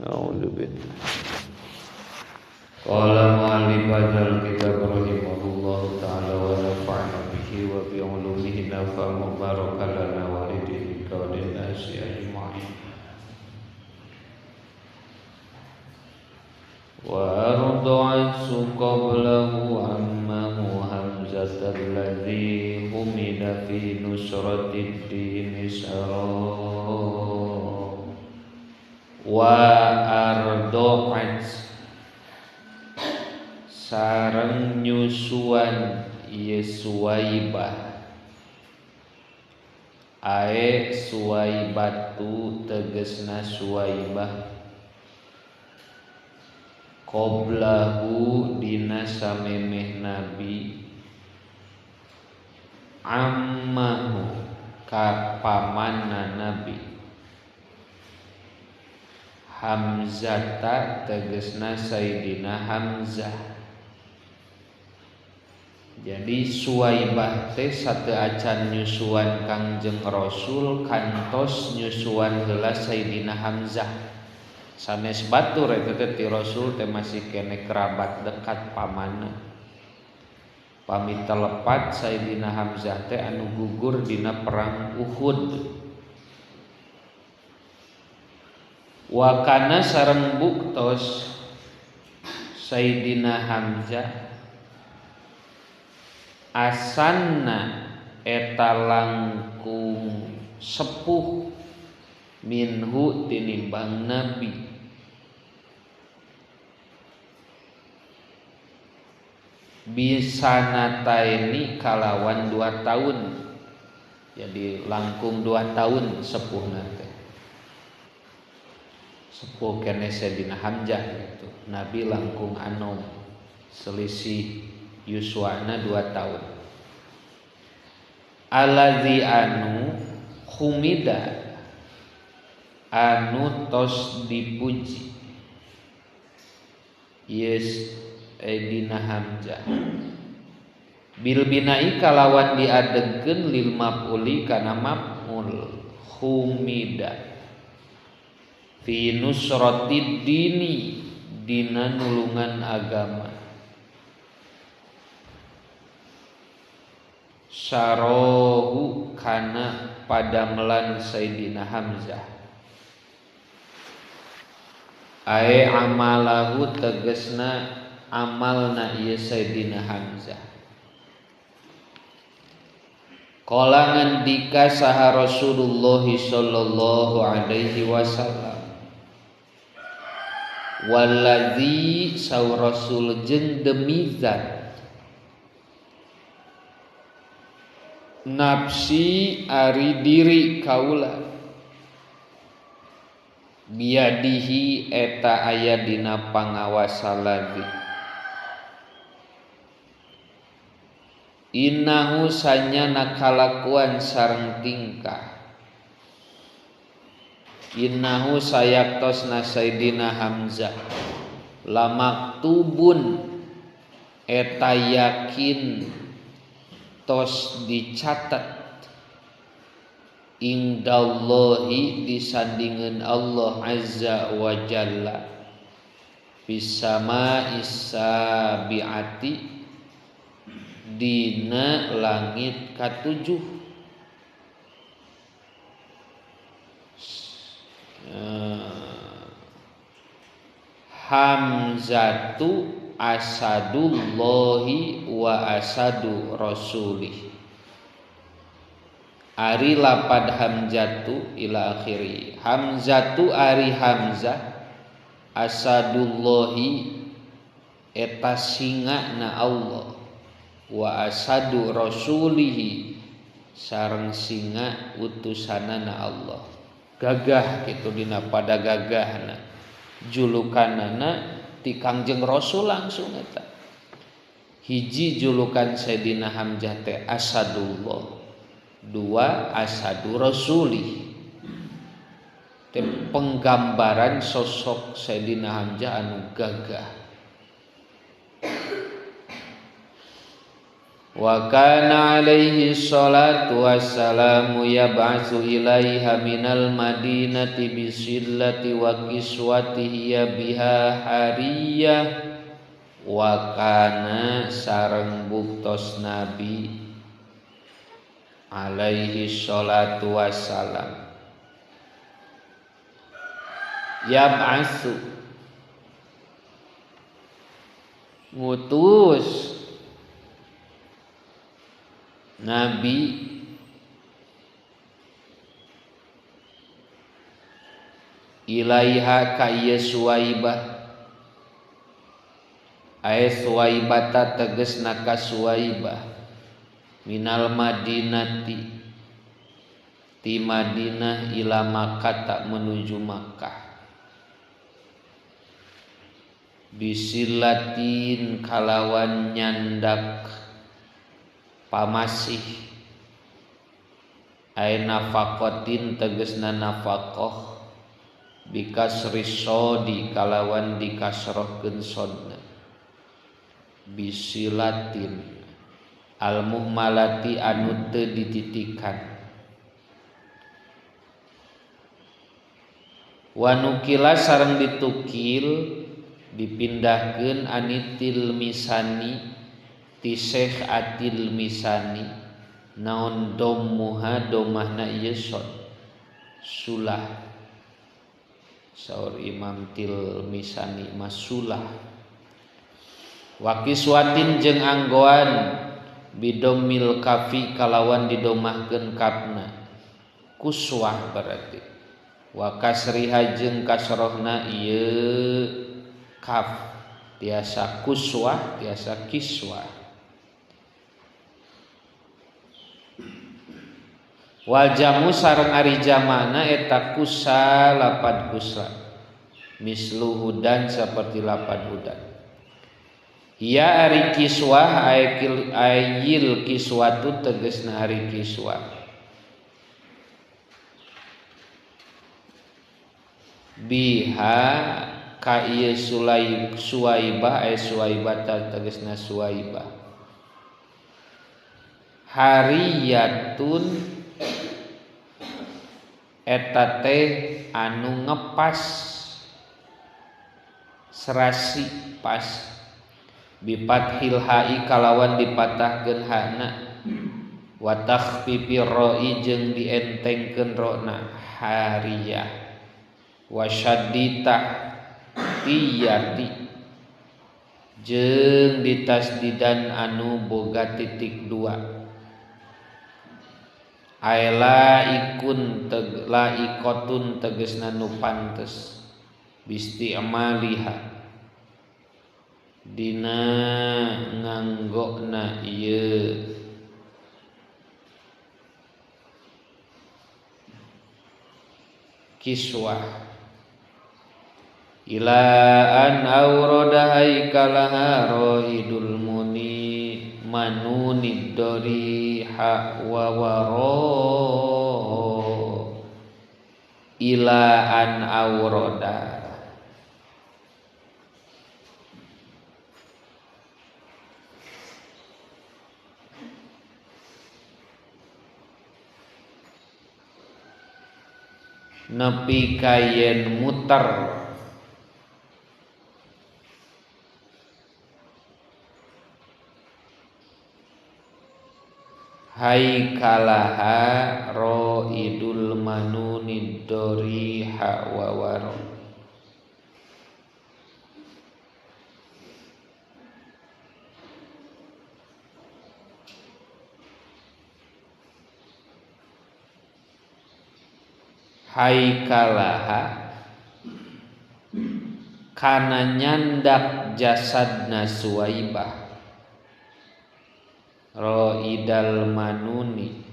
A'udzubillah. Qala mu'allif hadzal kitab rahimahullahu ta'ala wa nafa'ana bihi wa bi ulumihi nafa mubarakatan lana wa lidika wa linnasi ajma'in. Wa arda'athu qablahu ammahu Hamzata alladhi humida fi nusratid dini sara. Wa arda'at sareng nyusuan ieu Suwaibah, ae Suwaibatu tegesna Suwaibah, qoblahu dina samemeh nabi, ammahu ka pamanna nabi, Hamzata tegesna Sayyidina Hamzah. Jadi Suwaibah teh sateuacan nyusuan Kangjeng Rasul kantos nyusuan heula Sayyidina Hamzah. Sanes batur eta teh ti Rasul teh masih kene kerabat dekat pamanna. Pami telepat Sayyidina Hamzah teh anu gugur dina perang Uhud. Wakana sareng buktos Sayyidina Hamzah asanna eta langkung sepuh minhu tinimbang nabi. Bisanataini kalawan 2 tahun. Jadi langkung 2 tahun sepuhna teh. Sepuh kene Sayyidina Hamzah gitu. Nabi langkung anom, selisih yuswana 2 tahun. Alladzi anu humida anu tos dipuji yes Sayyidina Hamzah bil binai kalawan diadegkeun lil maf'uli kana maf'ul humida fi nusratid dini dina nulungan agama. Sarohu kana padamelan Sayyidina Hamzah ae amalahu tegesna amalna ieu Sayyidina Hamzah. Qala ngendika saha Rasulullah sallallahu alaihi wasallam, wallazi saw Rasul jeung demi zat nafsi ari diri kaula biadihi eta aya dina pangawasa ladzi innahu sanyana kalakuan sareng tingkah innahu sayaktosna Sayyidina Hamzah lamaktubun eta yakin tos dicatat indallahi disandingan Allah azza wa jalla fisama isabiati dina langit katujuh. Hamzatu asadullahi wa asadu rasulih. Ari lapad hamzatu ila akhiri. Hamzatu ari hamzah asadullahi eta singa na Allah wa asadu rasulihi sareng singa utusanana Allah. Gagah kitu dina pada gagahna julukanana ti Kangjeng Rasul langsung eta. Hiji julukan Sayyidina Hamzah teh Asadullah, 2 Asadu Rasulih. Teh penggambaran sosok Sayyidina Hamzah anu gagah. Wa kana alaihi salatu wassalamu yab'atsu ilaiha minal madinati bisillati wa kiswatihi biha hariyah. Wa kana sareng buktos Nabi alaihi salatu wassalam yab'atsu ngutus Nabi ilaiha ka ieu Suwaibah ae Suwaibata tegasna ka Suwaibah minal Madinati ti Madinah ila Makkah menuju Makkah bisilatin kalawan nyandak pamasih ae nafaqatin tegasna nafaqah bikasri sodi kalawan dikasrohkeun sodna bisilatin al muhmalati anu teu dititikan wanukila sareng ditukil dipindahkeun anitil misani ti Syekh Atil Misani naon dommuha domahna ieu sod sulah saur Imam Til Misani masulah wa kiswatin jeung anggoan bidomil kafi kalawan didomahkeun kapna kuswah berarti wa kasriha jeung kasrohna ieu kaf tiasa kuswah tiasa kiswah. Wal jamu sareng ari jamana eta kusa lapad kusa mislu hudan seperti lapad hudan. Ya ari kiswah ayil kiswatu tegasna ari kiswah biha ka ieu Suwaibah ay Suwaibah tegasna Suwaibah hariyatun eta teh anu ngepas serasi pas bifathil ha'i kalawan dipatahkeun hana wa takhfifir ra'i jeung dientengkeun rona hariyah wa syaddita tiyati jeung ditasdidan anu boga titik dua aela ikun laikotun tegesna nu pantes bisti'maliha dina nganggokna ieu kiswah ila an aurada haikalaha roidul muni manunid doriha wa waro ila an aurada nepi kayen muter haikalaha roidul manunid doriha wa waro haikalaha kana nyandak jasadna Suwaibah roidal manuni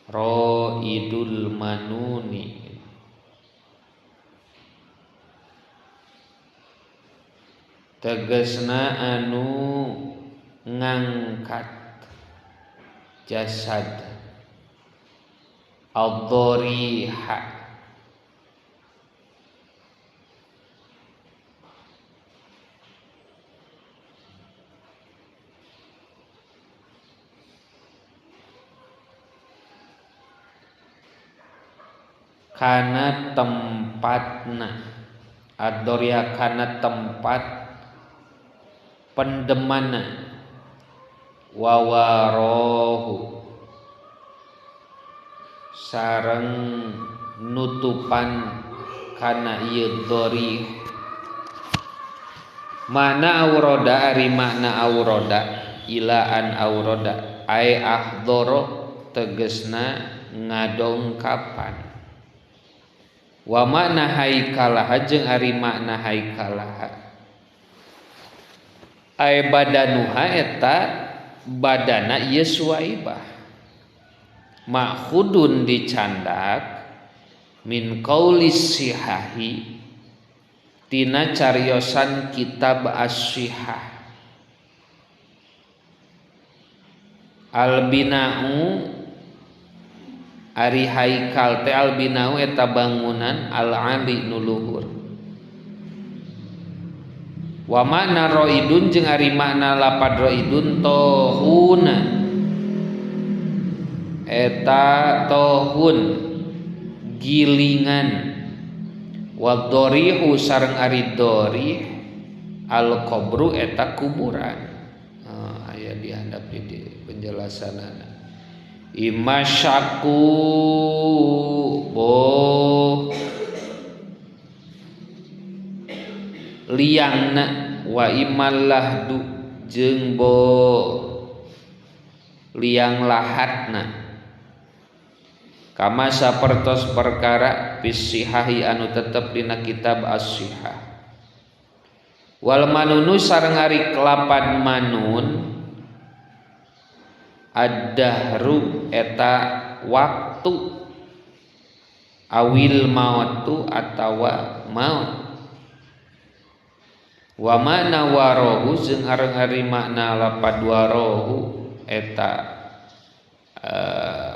roidul manuni tegesna anu ngangkat jasad ad-dhariha kana tempatna ad-doriha kana tempat pendemana wawarohu sareng nutupan kana ieu dori. Mana auroda ari makna auroda ilaan auroda ai ahdoro tegesna ngadongkapan. Wa makna haikalaha jeung ari makna haikalaha ai badanuha eta badana ieu Suwaibah makhudun dicandak min qaulis sihahi tina cariosan kitab as-sihah. Albinau ari haikal teh albinau eta bangunan al-ali nu luhur. Wa makna roidun jeung ari makna lapad roidun tohuna eta tohun gilingan. Wa dorihu sareng ari dorih al qabru eta kuburan. Aya di handap di penjelasanana. Imasyaku boh liangna wa imallahdu jeung bo liang lahatna kama sapertos perkara bisihahi anu tetep dina kitab as-sihah. Wal manunu sareng ari kelapan manun ad-dahru eta waktu awil mautu atawa maut. Wa makna warohu jeung ari makna lapad warohu eta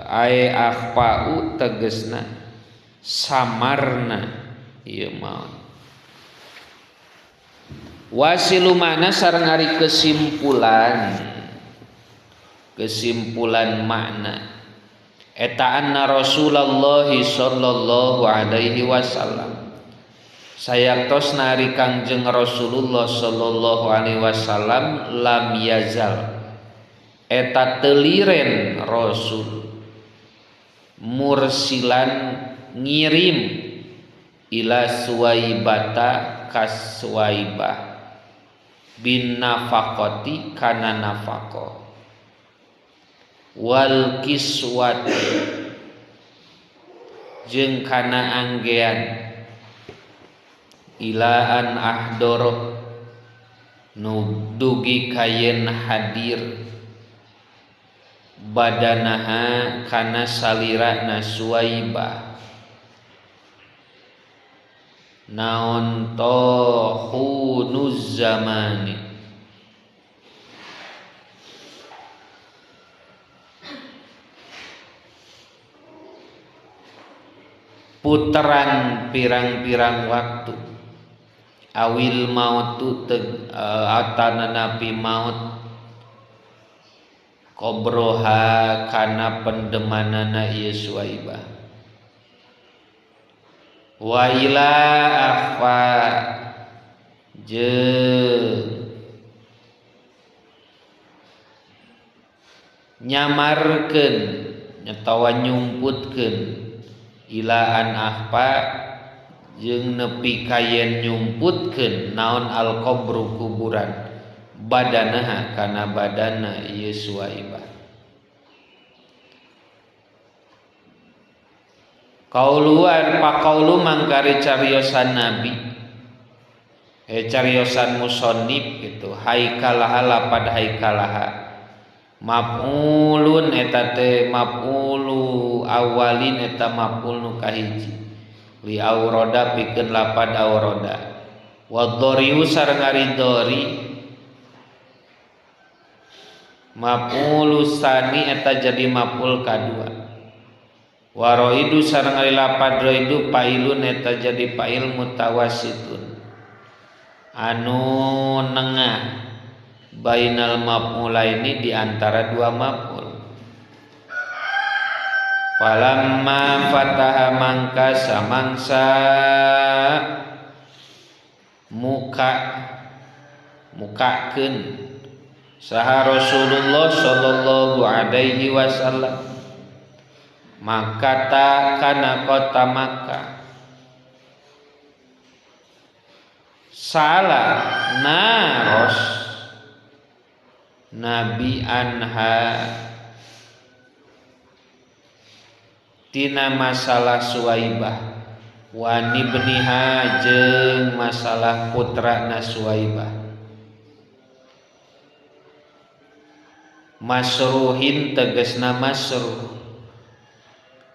ae akhfa'u tegesna samarna ieu maut. Wasilu makna sareng ari kesimpulan kesimpulan makna eta anna Rasulullah sallallahu alaihi wasallam sayaktosna ari Kangjeng Rasulullah sallallahu alaihi wasallam lam yazal eta teliren Rasul mursilan ngirim ila Suwaibata kaswaibah bin nafaqati kana nafaqah wal kiswati jeung kana anggean ilaan ahdoro nu dugi kayen hadir badanaha kana salirana Suwaibah naon tohunuz zamani puteran pirang-pirang waktu awil mautu atana napi maut kobroha kana pendemanana ieu Suwaibah wa ila akhfa jeung nyamarkeun atawa nyumputkeun ilaan akhfa jeung nepi kayen nyumputkeun naon al qabru kuburan badanaha kana badana ieu Suwaibah. Kaulu pakaulu mangkari cariosan nabi cariosan musonib gitu haikalaha lapad haikalaha maf'ulun eta teh maf'ulu awalin eta maf'ul nu kahiji li auroda pikeun lapad auroda wa dhariu sareng ari dhari maf'ulu sani eta jadi maf'ul kadua waroidu sareng ari lapad roidu pailun eta jadi pail mutawassitun anu nengah bainal maf'ulaini di antara dua maf'ul. Falamma fataha mangka samangsa muka mukakeun saha Rasulullah sallallahu alaihi wasallam maka ta kana kota Makkah salah naros Nabi anha tina masalah Suwaibah wani beniha jeung masalah putrana Suwaibah masruhin tegesna masruh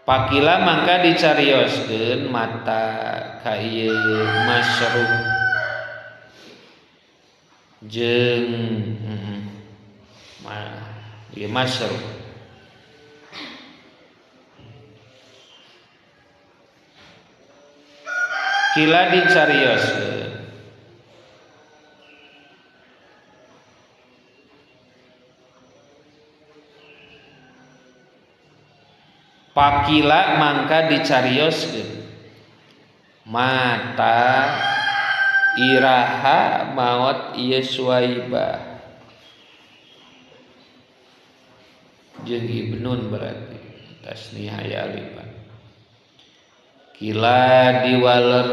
pakila mangka dicarioskeun mata ka ieu masruh jeung ieu masruh kila dicarioskeun pakila mangka dicarioskeun mata iraha maot ieu Suwaibah jeung ibnun berarti tasnihah ya alifan kila diwaler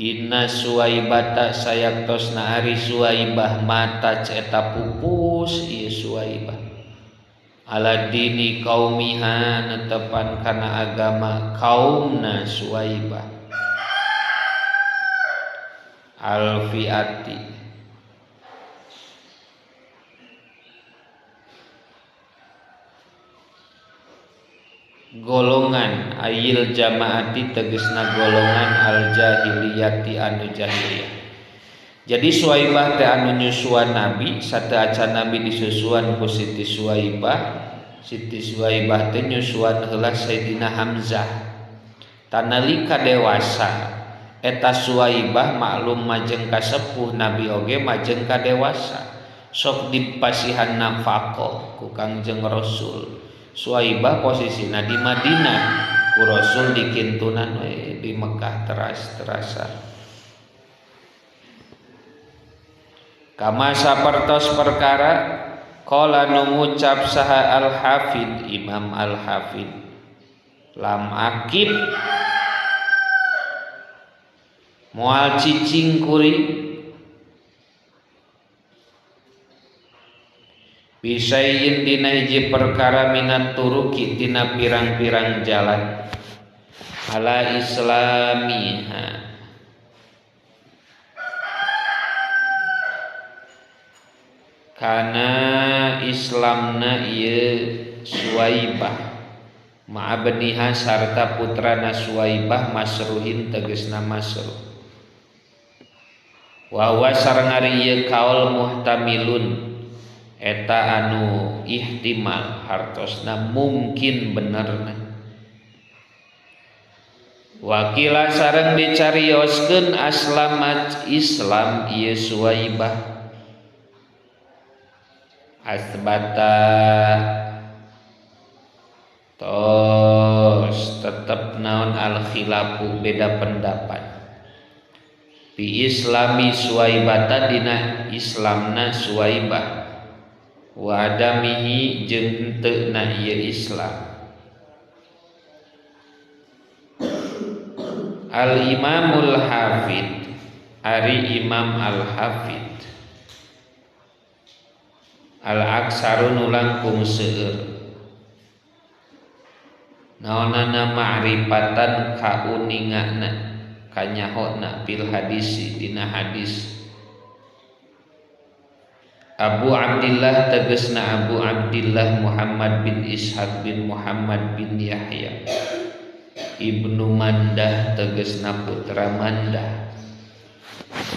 inna Suwaibata sayaktosna ari Suwaibah mata ceta pupus ieu Suwaibah ala dini kaumiha netepan kana agama kaumna Suwaibah alfiati golongan ayil jamaati tegesna golongan al jahiliyati anu jahiliyah. Jadi Suwaibah teh anu nyusuan Nabi sateuacan Nabi disusuan ku Siti Suwaibah. Siti Suwaibah teh nyusuan heula Sayyidina Hamzah. Tanalika dewasa eta Suwaibah maklum majeng ka sepuh Nabi oge majeng ka dewasa sok dipasihan nafkah ku Kangjeng Rasul. Suwaibah posisina di Madinah ku Rasul dikintunan we di Mekah teras-terasan. Kama sapertos perkara qala nu ngucap saha Al-Hafid Imam Al-Hafid lam akib moal cicing kuring bisayin dina hiji perkara minat turuki tina pirang-pirang jalan ala islamiha kana islamna ieu Suwaibah ma'abniha sarta putrana Suwaibah masruhin tegesna masruh wa huwa sareng ari ieu kaul muhtamilun eta anu ihtimal hartosna mungkin benerna wakila sareng dicarioskeun aslamat Islam ieu Suwaibah asbata tos tetep naon al khilafu beda pendapat bi islami Suwaibata dina islamna Suwaibah wa adamihi jeung henteu na ieu Islam. Al Imamul Hafid ari Imam Al Hafid al aksaru nu langkung seueur naonana ma'rifatan kauningana kanyahona bil hadisi dina hadis Abu Abdillah tegesna Abu Abdillah Muhammad bin Ishaq bin Muhammad bin Yahya Ibnu Mandah tegesna putra Mandah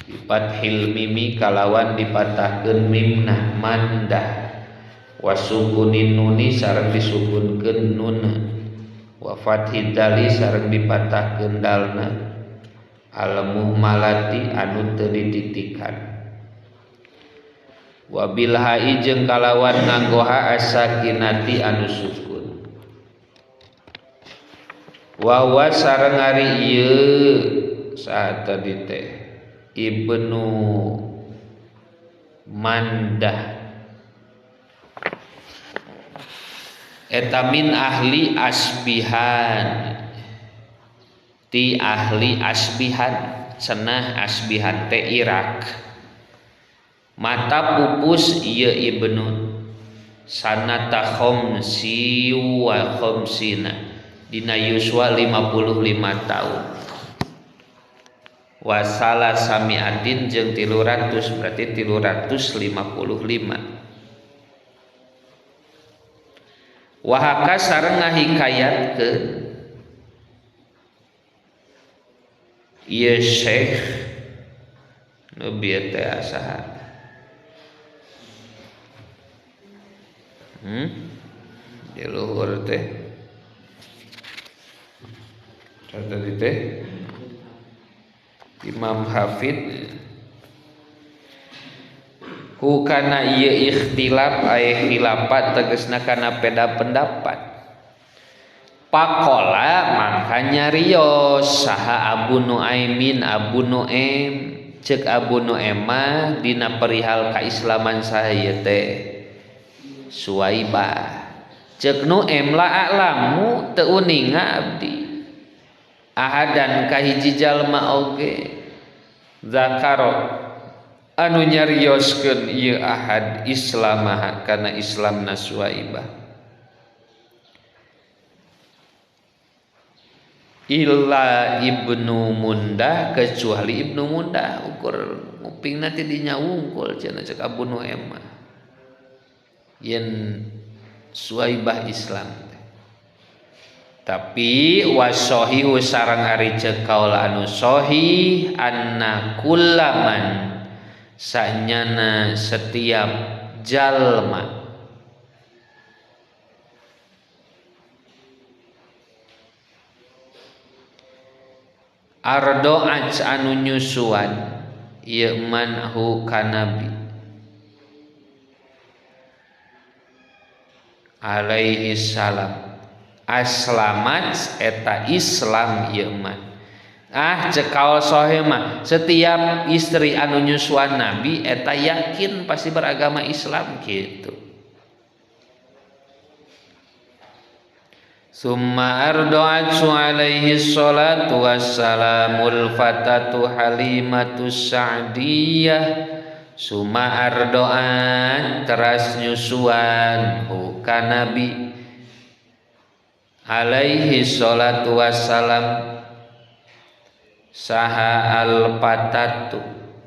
difathil mimi kalawan dipatahkeun mimna Mandah wasukunin nuni sareng disukunkeun nuna wa fathid dali sareng dipatahkeun dalna al muhmalati anu teu dititikan wabil ha'i jeung kalawan nganggo ha as-sakinati anu sukun. Wa huwa sareng ari ieu saha tadi teh Ibnu Mandah eta min ahli Asbihan, ti ahli Asbihan, cenah Asbihan teh Irak. Mata pupus ieu Ibnu sanata khamsi wa khamsina dina yuswa 55 tahun. Wasala samiatin jeung 300 berarti 355. Wahaka sareng ngahikayatkeun ieu Syekh nu bieu teh saha? Di luhur teh tadi teh Imam Hafid hukana ieu ikhtilaf aya khilafat tegasna kana peda pendapat. Pakola mangka nyarios saha Abu Nuaimin Abu Nuaim ceuk Abu Nuaim mah dina perihal kaislaman saha ieu teh Suwaibah. Ceuk Nuaim la a'lamu teu uninga abdi ahadan kahiji jalma oge zakaro anu nyarioskeun ieu ahad islamaha kana islamna Suwaibah illa Ibnu Mundah kecuali Ibnu Mundah ukur ngupingna teh dinya wungkul cenah cek Abu Nuaim mah yen Suwaibah Islam. Tapi wasohihu sareng ari ceuk kaul anu sahih anna kullaman sanyana setiap jalma ardo'at anu nyusuan ieu man hu kanabi alaihi salam aslamat eta Islam ieu man. Ah ceuk kaul sahih mah setiap istri anu nyusuan nabi eta yakin pasti beragama Islam gitu. Summa ardo'atu alaihi salatu wassalamul fatatu Halimatus Sa'diyah. Summa ardo'at teras nyusuan hu ka nabi alaihi salatu wassalam saha al-fatatu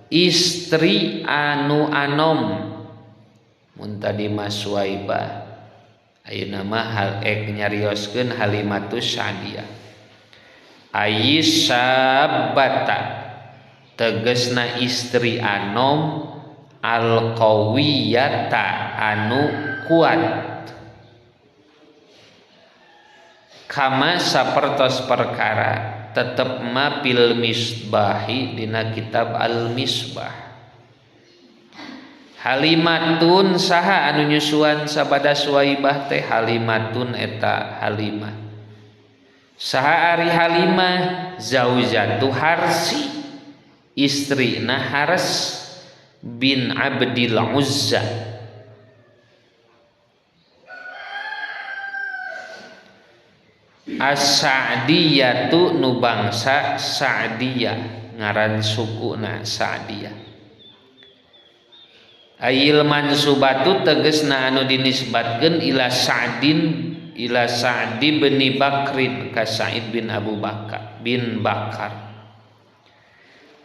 istri anu anom mun tadi mah Suwaibah ayeuna mah hal ek nyarioskeun Halimatus Sa'diyah ayyisabata tegesna istri anom al-qawiyata anu kuat kama sapertos perkara tetep ma fil misbahi dina kitab al misbah. Halimatun saha anu nyusuan sabada Suwaibah teh Halimatun eta Halimah. Saha ari Halimah zaujatu Harsi istrina Haris bin Abdil Uzza. As-Sa'diyatu nu bangsa Sa'diyah ngaran sukuna Sa'diyah. Ayil mansubatu tegesna anu dinisbatkeun ila Sa'din ila Sa'di bin Bakrin ka Sa'id bin Abu Bakar bin Bakar.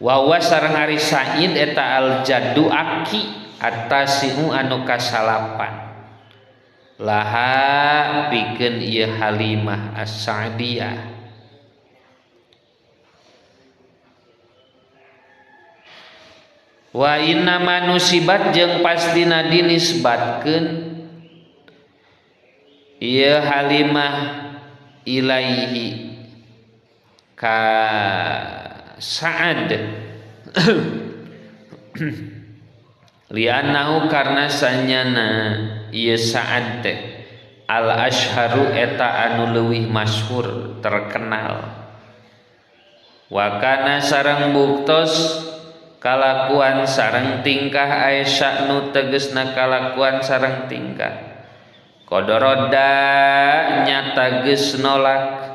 Wa huwa sareng ari Sa'id eta al-jaddu aki atasiu anu kasalapan. Laha pikeun ieu Halimah As-Sa'diyah. Wa inna manusibat jeung pastina dinisbatkeun ieu Halimah ilaihi ka Sa'ad li'annahu karna sanyana ieu Sa'ad teh al ashharu eta anu leuwih masyhur terkenal. Wakana sareng buktos kalakuan sareng tingkah Aisyah nu tegesna kalakuan sareng tingkah kodoroda nyata geus nolak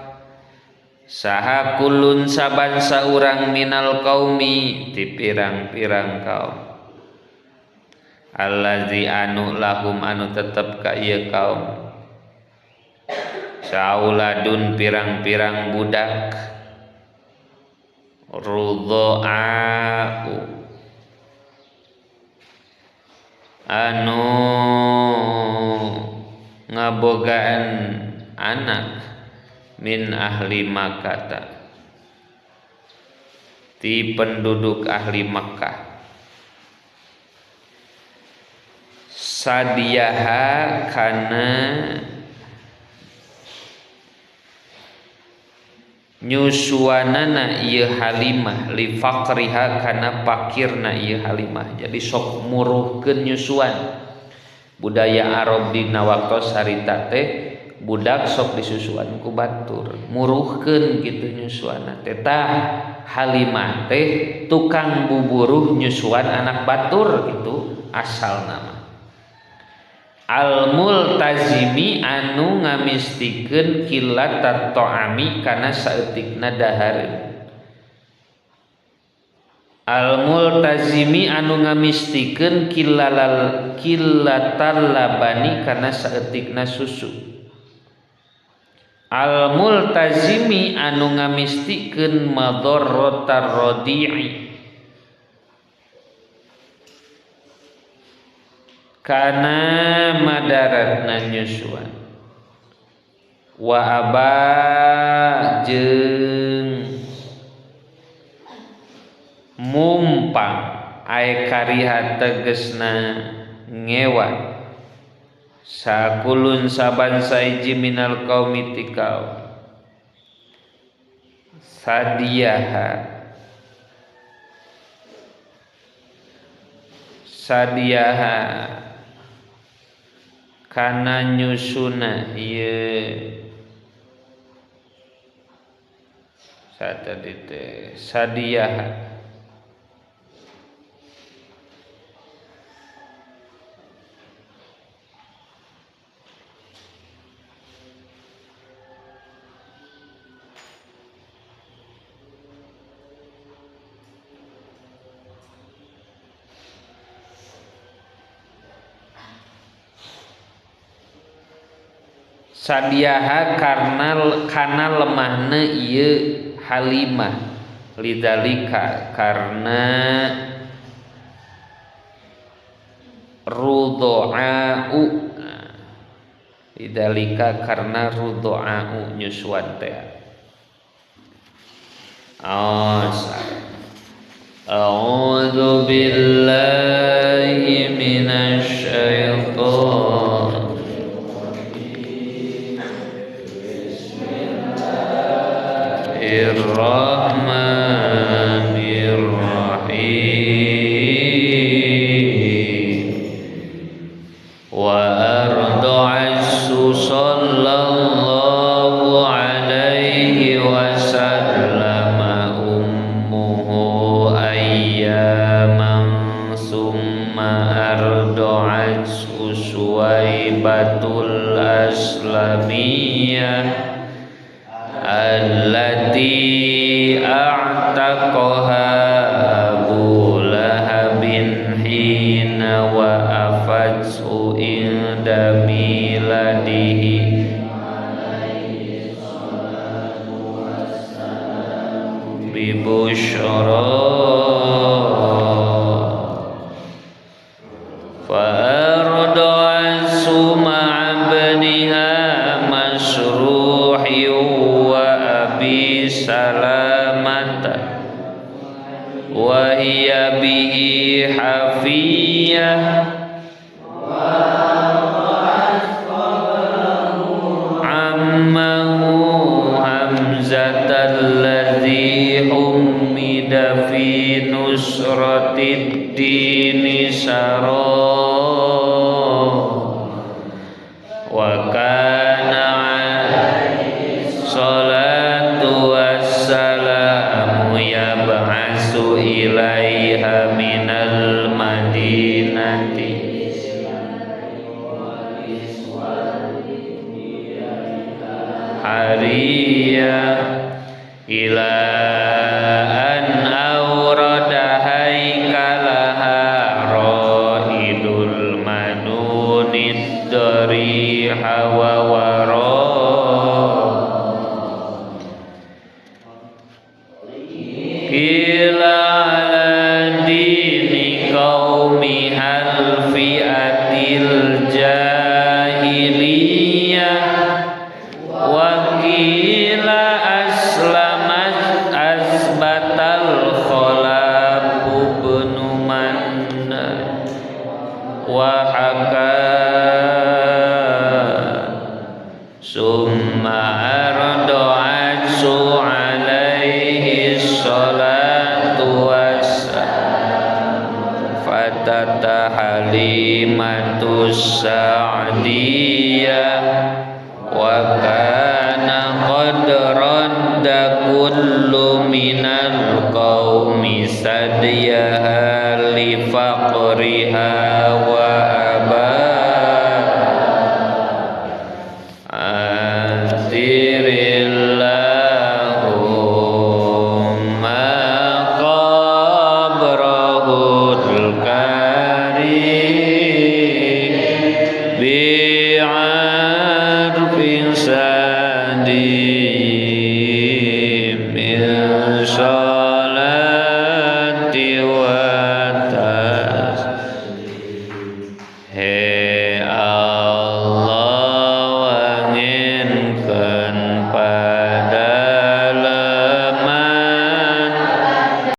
saha kulun saban saurang minal qaumi ti pirang-pirang kaum allazi anu lahum anu tetep ka ieu kaum sauladun pirang-pirang budak rudha'u anu ngabogaan anak min ahli Makkah ti penduduk ahli Makkah sadiyaha kana nyusuanana ieu Halimah li faqriha kana pakirna ieu Halimah. Jadi sok muruhkeun nyusuan. Budaya Arab dina waktos harita teh budak sok disusuan ku batur, muruhkeun kitu nyusuanna teh. Tah Halimah teh tukang buburuh nyusuan anak batur gitu asal nama. Al multazimi anu ngamistikeun kilat ta'ami kana saeutikna dahareun. Al multazimi anu ngamistikeun kilatal labani kana saeutikna susu. Al multazimi anu ngamistikeun madarratar radi'i kana madaratna nyusuan. Wa aba jeung mumpang ae kariha tegesna ngewa sakulun saban saiji minal qaumi ti kaum sadiyaha sadiyaha kana nyusuna ieu satadi teh sadiyaha sadiaha karena kana lemahna ieu Halimah lidzalika karena rudha'u lidzalika karena rudha'u nyusuan teh. A'udzu billahi minasy syaithanir Bismillahirrahmanirrahim. Wa arda'asu sallallahu alaihi wasallam ummuhu ayyaman summa arda'atsu Suwaibatul Aslamiyah allati a'taqaha Abu Lahabin hina wa afatsu inda miladihi alaihi salatu wassalam bi busyra fa arda'atsu ma'a ibniha masruhi wa abi salamata wa hiya bihi hafiyah wa ammahu hamzata allazi humida fi nusratid dini sara wa kana alaihi salatu ilaiha minal madinati hariya ila an awrada haikalaha raidul manunid dariha wa wara ila ala dini qaumihal fi'atil jahiliyah wa qila aslamat asbatal khalafu ibnu manna wa haka summa arda'atsu alaihi salatu wassalam fatata halimatus sa'diyah wa kana qad radda kullu minal qaumi sadyaha li faqriha wa